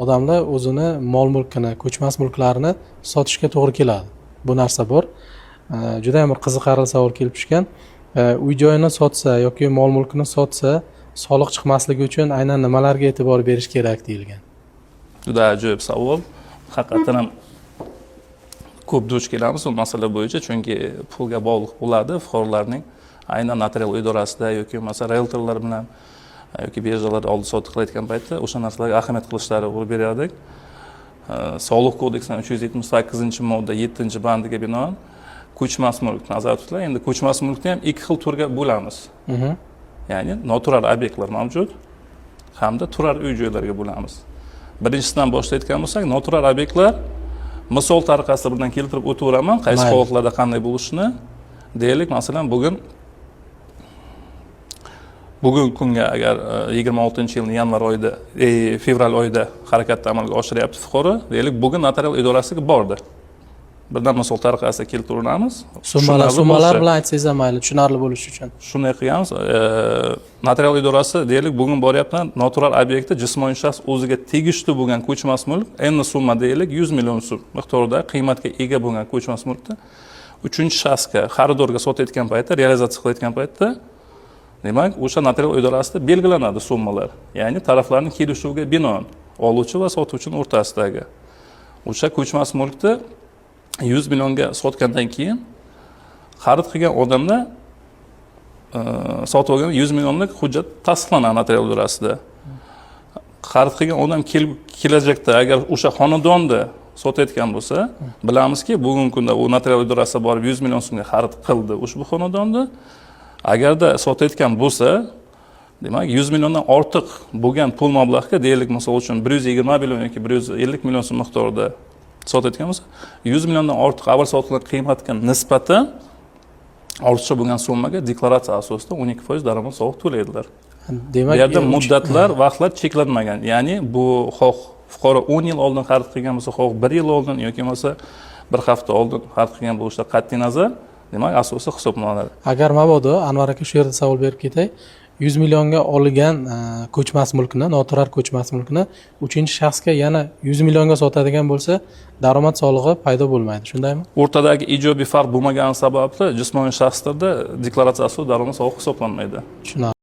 Odamlar o'zini mol mulkini, ko'chmas mulklarini sotishga to'g'ri keladi. Bu narsa bor. Judayam bir qiziqarli savol kelib tushgan. Uy joyini sotsa yoki mol mulkini sotsa, soliq chiqmasligi uchun aynan nimalarga e'tibor berish kerak, deyilgan. Juda ajoyib savol. Haqiqatdan ham ko'p duch kelamiz bu masala bo'yicha, chunki pulga bog'liq bo'ladi fuqarolarning, aynan notarial idorasida yoki bo'lmasa rieltorlar bilan yoki birjalarda oldi sotdi qilayotgan paytda o'sha narsalarga ahamiyat qilishlari urg'u berardik. Soliq kodeksining 378-modda 7-bandiga binoan ko'chmas mulk nazarda tutiladi. Endi ko'chmas mulkni ham ikki xil turga bo'lamiz, ya'ni noturar obyektlar mavjud hamda turar uy joylarga bo'lamiz. Birinchisidan boshlayotgan bo'lsak, noturar obyektlar, misol tariqasida birdan keltirib o'taveraman qaysi holatlarda qanday bo'lishini. Deylik, masalan, bugungi kunga agar 26-yilni yanvar oyida, fevral oyida harakatni amalga oshiryapti fuqaro, deylik, bugun notarial idorasiga bordi, birdan misol tariqasida keltiraveramiz. Summalar Tushunarli summalar bo'lishi. bilan aytsangiz ham mayli, tushunarli bo'lishi uchun. Shunday qilganmiz. Notarial idorasi, deylik, bugun boryapman, noturar obyektda jismoniy shaxs o'ziga tegishli bo'lgan ko'chmas mulk n summa, deylik, 100 million so'm miqdorida qiymatga ega bo'lgan ko'chmas mulkni uchinchi shaxsga, xaridorga sotayotgan paytda, realizatsiya qilayotgan paytda, demak, o'sha notarial idorasida belgilanadi summalar, ya'ni taraflarning kelishuviga binoan oluvchi va sotuvchini o'rtasidagi. O'sha ko'chmas mulkni 100 millionga sotgandan keyin xarid qilgan odamlar sotib olgan 100 millionlik hujjat tasdiqlanadi notarial idorasida. Xarid qilgan odam kelajakda agar o'sha xonadonni sotayotgan bo'lsa, bilamizki, bugungi kunda u notarial idorasiga borib 100 million so'mga xarid qildi ushbu xonadonni. Agarda sotayotgan bo'lsa, demak, 100 milliondan ortiq bo'lgan pul mablag'ga, deylik, misol uchun, 120 million yoki 150 million so'm miqdorida sotayotgan bo'lsa, 100 milliondan ortiq avval sotilgan qiymatga nisbatan ortiqcha bo'lgan summaga deklaratsiya asosida 12% daromad soliq to'laydilar. Demak, Bu yerda muddatlar, vaqtlar cheklanmagan, ya'ni bu xoh fuqaro 10 yil oldin xarid qilgan bo'lsa, xoh bir yil oldin yoki bo'lmasa bir hafta oldin xarid qilgan bo'lishidan qat'iy nazar, demak, asosi hisoblanadi. Agar mabodo, Anvar aka, shu yerda savol berib ketay, 100 millionga olgan ko'chmas mulkni, noturar ko'chmas mulkni uchinchi shaxsga yana 100 millionga sotadigan bo'lsa, daromad solig'i paydo bo'lmaydi, shundaymi? O'rtadagi ijobiy farq bo'lmagani sababli jismoniy shaxslarda deklaratsiya asosida daromad solig'i hisoblanmaydi. Tushunarli.